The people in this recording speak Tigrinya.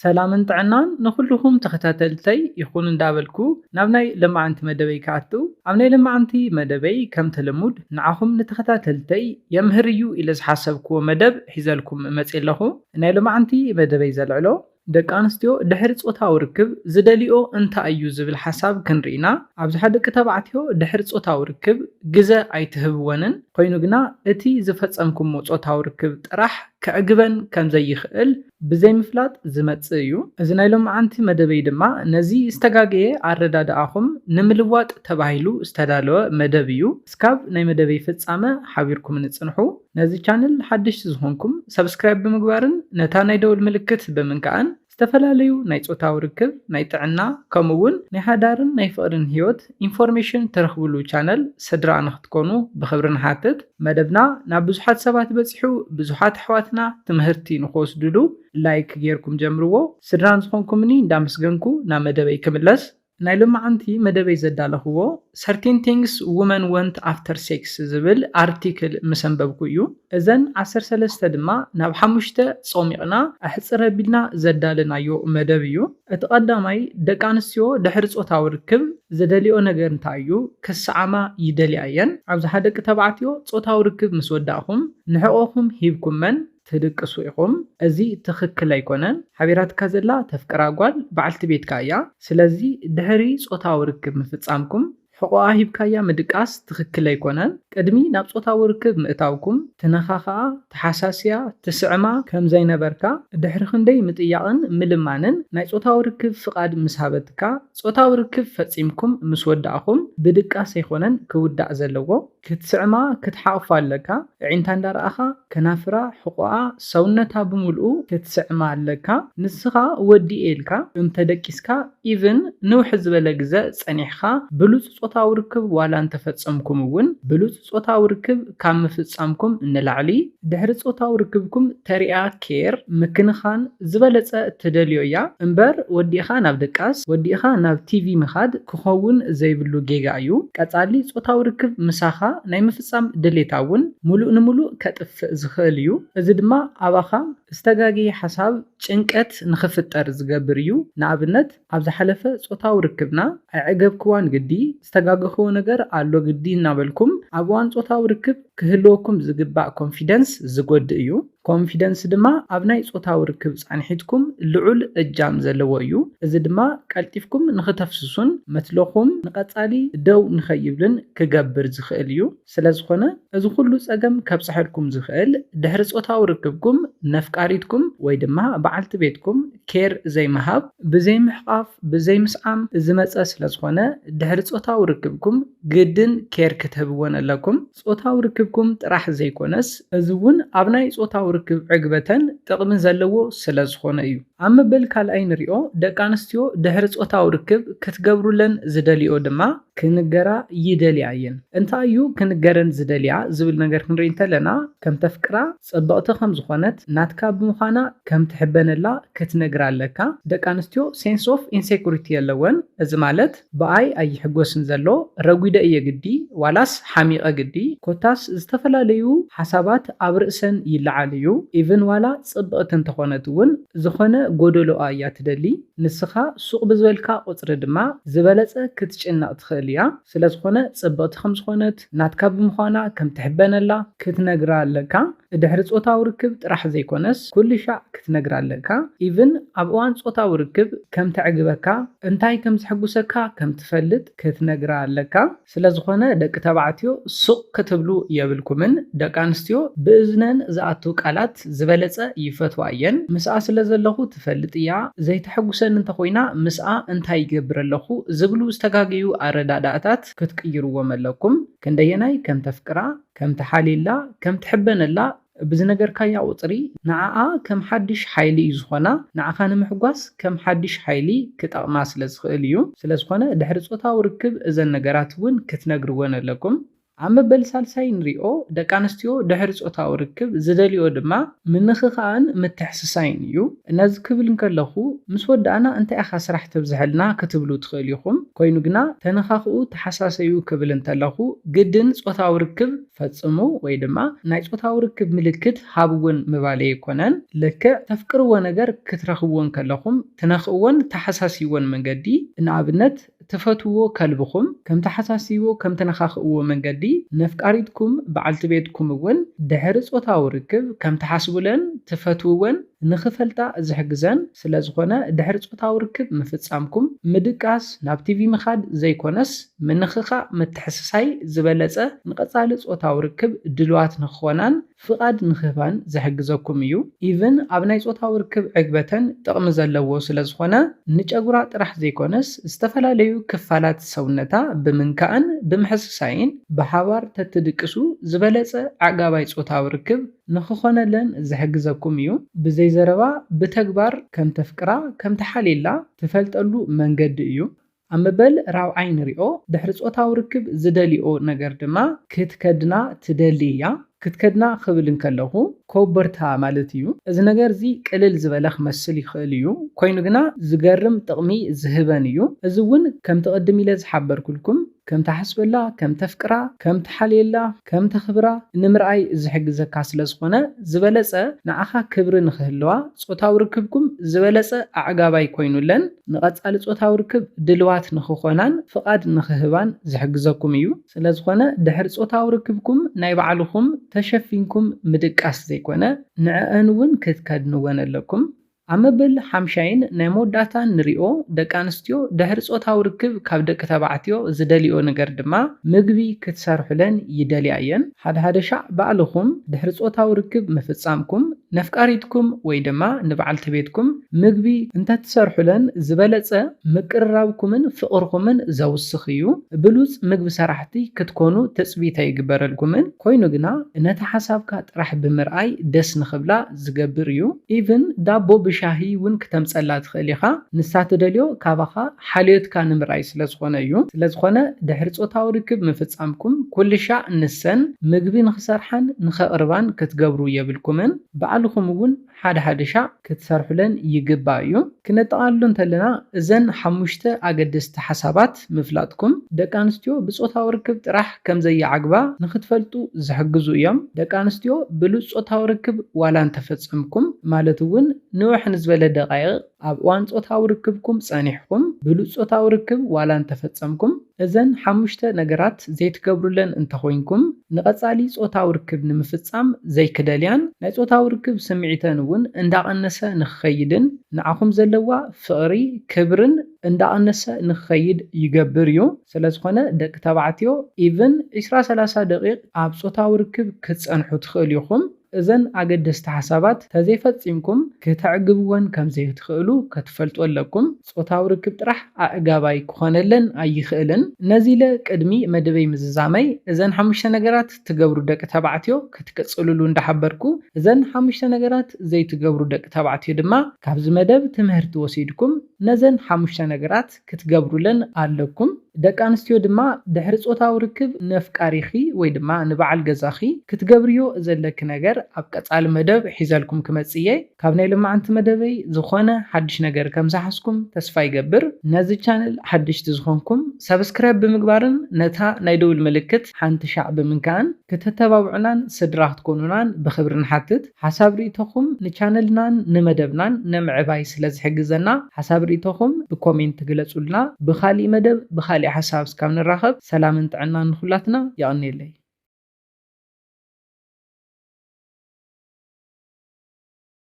ሰላምን ጥዕናን ንኹልኹም ተኸታተልተይ ይኹን እንዳበልኩ ናብ ናይ ለማዓንቲ መደበይ ክኣቱ። ኣብ ናይ ለማዓንቲ መደበይ ከምቲ ልሙድ ንዓኹም ንተኸታተልተይ የምህር እዩ ኢለ ዝሓሰብክዎ መደብ ሒዘልኩም መፅእ ኣለኹ። ናይ ለማዓንቲ መደበይ ዘልዕሎ ደቂ ኣንስትዮ ድሕሪ ጾታዊ ርክብ ዝደልዮ እንታይ እዩ ዝብል ሓሳብ ክንርኢና ኣብዝሓ ደቂ ተባዕትዮ ድሕሪ ጾታዊ ርክብ ግዘ ኣይትህብወንን ኮይኑ ግና እቲ ዝፈጸምኩሞ ጾታዊ ርክብ ጥራሕ ክዕግበን ከም ዘይኽእል ብዘይምፍላጥ ዝመጽእ እዩ። እዚ ናይ ሎምዓንቲ መደበይ ድማ ነዚ ዝተጋገየ ኣረዳድኣኹም ንምልዋጥ ተባሂሉ ዝተዳለወ መደብ እዩ። እስካብ ናይ መደበይ ፍጻመ ሓቢርኩም ንጽንሑ። ነዚ ቻነል ሓደሽቲ ዝኾንኩም ሰብስክራይብ ብምግባርን ነታ ናይ ደውል ምልክት ብምንካእን ዝተፈላለዩ ናይ ጾታዊ ርክብ፣ ናይ ጥዕና፣ ከምኡ እውን ናይ ሓዳርን ናይ ፍቕርን ህይወት ኢንፎርሜሽን ትረኽብሉ ቻነል ስድራ ንኽትኮኑ ብኽብሪ ንሓትት። መደብና ናብ ብዙሓት ሰባት በጺሑ ብዙሓት ኣሕዋትና ትምህርቲ ንኽወስድሉ ላይክ ጌርኩም ጀምርዎ። ስድራን ዝኾንኩምኒ እንዳመስገንኩ ናብ መደበይ ክምለስ። ናይ ሎማዓንቲ መደበይ ዘዳለኽዎ Thirteen Things Women Want After Sex ዝብል ኣርቲክል ምስ ኣንበብኩ እዩ። እዘን ዓሰርተ ሰለስተ ድማ ናብ ሓሙሽተ ጾሚቕና ኣሕጽር ኣቢልና ዘዳለናዮ መደብ እዩ። እቲ ቀዳማይ ደቂ ኣንስትዮ ድሕሪ ጾታዊ ርክብ ዝደልዮ ነገር እንታይ እዩ? ክሰዓማ ይደልያ እየን። ኣብዝሓ ደቂ ተባዕትዮ ጾታዊ ርክብ ምስ ወዳእኹም ንሕቖኹም ሂብኩመን ትድቅሱ ኢኹም። እዚ ትኽክል ኣይኮነን። ሓቢራትካ ዘላ ተፍቅራ ጓል በዓልቲ ቤትካ እያ። ስለዚ ድሕሪ ጾታዊ ርክብ ምፍጻምኩም ሕቖኣ ሂብካያ ምድቃስ ትኽክል ኣይኮነን። ቅድሚ ናብ ጾታዊ ርክብ ምእታውኩም ትነኻኽኣ፣ ትሓሳስያ፣ ትስዕማ ከም ዘይነበርካ ድሕሪ ክንደይ ምጥያቕን ምልማንን ናይ ጾታዊ ርክብ ፍቓድ ምስ ሃበትካ ጾታዊ ርክብ ፈጺምኩም ምስ ወዳእኹም ብድቃስ ኣይኮነን ክውዳእ ዘለዎ። ክትስዕማ ክትሓቕፋ ኣለካ። ኣዒንታ እንዳረኣኻ ከናፍራ፣ ሕቖኣ፣ ሰውነታ ብምልኡ ክትስዕማ ኣለካ። ንስኻ ወዲኤ ኢልካ እንተደቂስካ ኢቭን ንውሕ ዝበለ ግዘ ጸኒሕኻ ብሉጽ ጾታዊ ርክብ ዋላ እንተፈጸምኩም እውን ብሉጽ ጾታዊ ርክብ ካብ ምፍጻምኩም ንላዕሊ ድሕሪ ጾታዊ ርክብኩም ተሪኣ ኬር ምክንኻን ዝበለጸ ትደልዮ እያ እምበር ወዲእኻ ናብ ድቃስ ወዲእኻ ናብ ቲቪ ምኻድ ክኸውን ዘይብሉ ጌጋ እዩ። ቀጻሊ ጾታዊ ርክብ ምሳኻ ናይ ምፍጻም ድሌታ እውን ሙሉእ ንሙሉእ ከጥፍእ ዝኽእል እዩ። እዚ ድማ ኣባኻ ዝተጋገየ ሓሳብ ጭንቀት ንኽፍጠር ዝገብር እዩ። ንኣብነት ኣብ ዝሓለፈ ጾታዊ ርክብና ኣዕገብ ክዋን ግዲ ዝተጋገኽዎ ነገር ኣሎ ግዲ እናበልኩም ኣብ እዋን ጾታዊ ርክብ ክህልወኩም ዝግባእ ኮንፊደንስ ዝጎድእ እዩ። ኮንፊደንስ ድማ ኣብ ናይ ጾታዊ ርክብ ጻንሒትኩም ልዑል እጃም ዘለዎ እዩ። እዚ ድማ ቀልጢፍኩም ንኽተፍስሱን መትለኹም ንቐጻሊ ደው ንኸይብልን ክገብር ዝኽእል እዩ። ስለ ዝኾነ እዚ ኩሉ ጸገም ከብጽሐልኩም ዝኽእል ድሕሪ ጾታዊ ርክብኩም ነፍቃሪትኩም ወይ ድማ በዓልቲ ቤትኩም ኬር ዘይምሃብ፣ ብዘይምሕቓፍ፣ ብዘይምስዓም ዝመጸ ስለ ዝኾነ ድሕሪ ጾታዊ ርክብኩም ግድን ኬር ክትህብወን ኣለኩም። ጾታዊ ርክብኩም ጥራሕ ዘይኮነስ እዚ እውን ኣብ ናይ ጾታዊ ርክብ ዕግበተን ጥቕሚ ዘለዎ ስለ ዝኾነ እዩ። ኣብ መበል ካልኣይ ንሪኦ ደቂ ኣንስትዮ ድሕሪ ጾታዊ ርክብ ክትገብሩለን ዝደልዮ ድማ ክንገራ ይደልያ እየን። እንታይ እዩ ክንገረን ዝደልያ ዝብል ነገር ክንርኢ እንተለና ከም ተፍቅራ፣ ጽብቕቲ ከም ዝኾነት፣ ናትካ ብምዃና ከም ትሕበነላ ክትነግራ ኣለካ። ደቂ ኣንስትዮ ሴንስ ኦፍ ኢንሴኩሪቲ የለወን። እዚ ማለት ብኣይ ኣይሕጎስን ዘሎ፣ ረጒደ እየ ግዲ ዋላስ ሓሚቐ ግዲ ኮታስ ዝተፈላለዩ ሓሳባት ኣብ ርእሰን ይለዓል እዩ። ኢቭን ዋላ ጽብቕቲ እንተኾነት እውን ዝኾነ ጎደሎኣ እያ ትደሊ። ንስኻ ሱቕ ብዝበልካ ቁጽሪ ድማ ዝበለጸ ክትጭነቕ ትኽእል እያ። ስለ ዝኾነ ጽብቕቲ ከም ዝኾነት ናትካ ብምዃና ከም ትሕበነላ ክትነግራ ኣለካ። ድሕሪ ጾታዊ ርክብ ጥራሕ ዘይኮነስ ኩሉ ሻዕ ክትነግራ ኣለካ። ኢቭን ኣብ እዋን ጾታዊ ርክብ ከም ተዕግበካ እንታይ ከም ዘሐጉሰካ ከም ትፈልጥ ክትነግራ ኣለካ። ስለ ዝኾነ ደቂ ተባዕትዮ ሱቕ ክትብሉ የብልኩምን። ደቂ ኣንስትዮ ብእዝነን ዝኣቱ ቃላት ዝበለጸ ይፈትዋ እየን። ምስኣ ስለ ዘለኹ ትፈልጥ እያ። ዘይተሐጉሰኒ እንተኾይና ምስኣ እንታይ ይገብር ኣለኹ ዝብሉ ዝተጋገዩ ኣረዳዳእታት ክትቅይርዎም ኣለኩም። ክንደየናይ ከም ተፍቅራ፣ ከም ትሓልየላ፣ ከም ትሕበነላ ብዝነገርካያ ቁጽሪ ንዓኣ ከም ሓድሽ ሓይሊ እዩ ዝኾና። ንዓኻ ንምሕጓስ ከም ሓድሽ ሓይሊ ክጠቕማ ስለ ዝኽእል እዩ። ስለ ዝኾነ ድሕሪ ጾታዊ ርክብ እዘን ነገራት እውን ክትነግርወን ኣለኩም። ኣብ መበል ሳልሳይ ንሪኦ ደቂ ኣንስትዮ ድሕሪ ጾታዊ ርክብ ዝደልዮ ድማ ምንኽኻእን ምትሕስሳይን እዩ። ነዚ ክብል እንከለኹ ምስ ወዳእና እንታይ ኢኻ ስራሕ ተብዝሐልና ክትብሉ ትኽእል ኢኹም። ኮይኑ ግና ተነኻኽኡ ተሓሳሰዩ ክብል እንተለኹ ግድን ጾታዊ ርክብ ፈጽሙ ወይ ድማ ናይ ጾታዊ ርክብ ምልክት ሃብ እውን ምባል ኣይኮነን። ልክዕ ተፍቅርዎ ነገር ክትረኽብዎ እንከለኹም ትነኽእዎን ተሓሳስይዎን መንገዲ ንኣብነት ትፈትውዎ ከልብኹም ከም ተሓሳስይዎ ከም ተነኻኽእዎ መንገዲ ነፍቃሪትኩም በዓልቲ ቤትኩም እውን ድሕሪ ጾታዊ ርክብ ከም ትሓስቡለን ትፈትውወን ንኽፈልጣ ዝሕግዘን ስለ ዝኾነ ድሕሪ ጾታዊ ርክብ ምፍጻምኩም ምድቃስ ናብ ቲቪ ምኻድ ዘይኮነስ ምንኽኻእ ምትሕስሳይ ዝበለጸ ንቐጻሊ ጾታዊ ርክብ ድልዋት ንኽኾናን ፍቓድ ንኽህባን ዝሕግዘኩም እዩ። ኢቭን ኣብ ናይ ጾታዊ ርክብ ዕግበተን ጥቕሚ ዘለዎ ስለ ዝኾነ ንጨጉራ ጥራሕ ዘይኮነስ ዝተፈላለዩ ክፋላት ሰውነታ ብምንካእን ብምሕስሳይን ብሓባር ተትድቅሱ ዝበለጸ ኣዕጋባይ ጾታዊ ርክብ ንኽኾነለን ዝሕግዘኩም እዩ። ብዘይ ዘረባ ብተግባር ከም ተፍቅራ ከም ተሓልየላ ትፈልጠሉ መንገዲ እዩ። ኣብ መበል ራብዓይ ንሪኦ ድሕሪ ጾታዊ ርክብ ዝደልዮ ነገር ድማ ክትከድና ትደሊ እያ። ክትከድና ክብል እንከለኹ ኮበርታ ማለት እዩ። እዚ ነገር እዚ ቅልል ዝበለ ክመስል ይኽእል እዩ። ኮይኑ ግና ዝገርም ጥቕሚ ዝህበን እዩ። እዚ እውን ከምቲ ቅድም ኢለ ዝሓበርኩልኩም ከም ትሓስበላ ከም ተፍቅራ ከም ትሓልየላ ከም ተኽብራ ንምርኣይ ዝሕግዘካ ስለ ዝኾነ ዝበለጸ ንዓኻ ክብሪ ንኽህልዋ ጾታዊ ርክብኩም ዝበለጸ ኣዕጋባይ ኮይኑለን ንቐጻሊ ጾታዊ ርክብ ድልዋት ንኽኾናን ፍቓድ ንኽህባን ዝሕግዘኩም እዩ። ስለ ዝኾነ ድሕሪ ጾታዊ ርክብኩም ናይ ባዕልኹም ተሸፊንኩም ምድቃስ ዘይኮነ ንዕአን እውን ክትከድንወን ኣለኩም። ኣብ መበል ሓምሻይን ናይ መወዳእታን ንሪኦ ደቂ ኣንስትዮ ድሕሪ ጾታዊ ርክብ ካብ ደቂ ተባዕትዮ ዝደልዮ ነገር ድማ ምግቢ ክትሰርሑለን ይደልያ እየን። ሓደ ሓደ ሻዕ ባዕልኹም ድሕሪ ጾታዊ ርክብ ምፍጻምኩም ነፍቃሪትኩም ወይ ድማ ንበዓልቲ ቤትኩም ምግቢ እንተትሰርሑለን ዝበለጸ ምቅርራብኩምን ፍቕርኹምን ዘውስኽ እዩ። ብሉጽ ምግቢ ሰራሕቲ ክትኮኑ ትጽቢት ኣይግበረልኩምን። ኮይኑ ግና ነቲ ሓሳብካ ጥራሕ ብምርኣይ ደስ ንኽብላ ዝገብር እዩ። ኢቭን ዳቦ ብሻሂ እውን ክተምጸላ ትኽእል ኢኻ። ንሳ ትደልዮ ካባኻ ሓልዮትካ ንምርኣይ ስለ ዝኾነ እዩ። ስለ ዝኾነ ድሕሪ ጾታዊ ርክብ ምፍጻምኩም ኩሉ ሻዕ ንሰን ምግቢ ንኽሰርሓን ንኸቕርባን ክትገብሩ የብልኩምን። ባዕልኹም እውን ሓደ ሓደ ሻዕ ክትሰርሑለን ይግባእ እዩ። ክነጠቓልሎ እንተለና እዘን ሓሙሽተ ኣገደስቲ ሓሳባት ምፍላጥኩም ደቂ ኣንስትዮ ብጾታዊ ርክብ ጥራሕ ከም ዘየዓግባ ንኽትፈልጡ ዝሕግዙ እዮም። ደቂ ኣንስትዮ ብሉጽ ጾታዊ ርክብ ዋላ እንተፈጸምኩም ማለት እውን ንውሕ ንዝበለ ደቃይቕ ኣብ እዋን ጾታዊ ርክብኩም ጸኒሕኩም ብሉጽ ጾታዊ ርክብ ዋላ እንተፈጸምኩም እዘን ሓሙሽተ ነገራት ዘይትገብሩለን እንተኾይንኩም ንቐጻሊ ጾታዊ ርክብ ንምፍጻም ዘይክደልያን ናይ ጾታዊ ርክብ ስምዒተን እውን እንዳቐነሰ ንኽኸይድን ንዓኹም ዘለዋ ፍቕሪ ክብርን እንዳቐነሰ ንኽኸይድ ይገብር እዩ። ስለ ዝኾነ ደቂ ተባዕትዮ ኢቭን ዕስራ ሰላሳ ደቂቕ ኣብ ጾታዊ ርክብ ክትጸንሑ ትኽእሉ ኢኹም። እዘን ኣገደስቲ ሓሳባት ተዘይፈጺምኩም ክተዕግብወን ከም ዘይትኽእሉ ክትፈልጡ ኣለኩም። ጾታዊ ርክብ ጥራሕ ኣዕጋባይ ክኾነለን ኣይኽእልን። ነዚ ኢለ ቅድሚ መደበይ ምዝዛመይ እዘን ሓሙሽተ ነገራት ትገብሩ ደቂ ተባዕትዮ ክትቅጽልሉ እንዳሓበርኩ እዘን ሓሙሽተ ነገራት ዘይትገብሩ ደቂ ተባዕትዮ ድማ ካብዚ መደብ ትምህርቲ ወሲድኩም ነዘን ሓሙሽተ ነገራት ክትገብሩለን ኣለኩም። ደቂ ኣንስትዮ ድማ ድሕሪ ጾታዊ ርክብ ነፍቃሪኺ ወይ ድማ ንበዓል ገዛኺ ክትገብርዮ ዘለኪ ነገር ኣብ ቀጻሊ መደብ ሒዘልኩም ክመጽእ እየ። ካብ ናይ ልማዓንቲ መደበይ ዝኾነ ሓድሽ ነገር ከም ዝሓዝኩም ተስፋ ይገብር። ነዚ ቻነል ሓድሽቲ ዝኾንኩም ሳብስክራይብ ብምግባርን ነታ ናይ ደውል ምልክት ሓንቲ ሻዕ ብምንካእን ክተተባብዑናን ስድራ ክትኮኑናን ብኽብሪ ንሓትት። ሓሳብ ርእይቶኹም ንቻነልናን ንመደብናን ንምዕባይ ስለ ዝሕግዘና ሓሳብ ርእይቶኹም ብኮሜንት ግለጹልና። ብኻሊእ መደብ ብኻሊእ ሓሳብ እስካብ ንራኸብ ሰላምን ጥዕናን ንኹላትና። የቐንየለይ።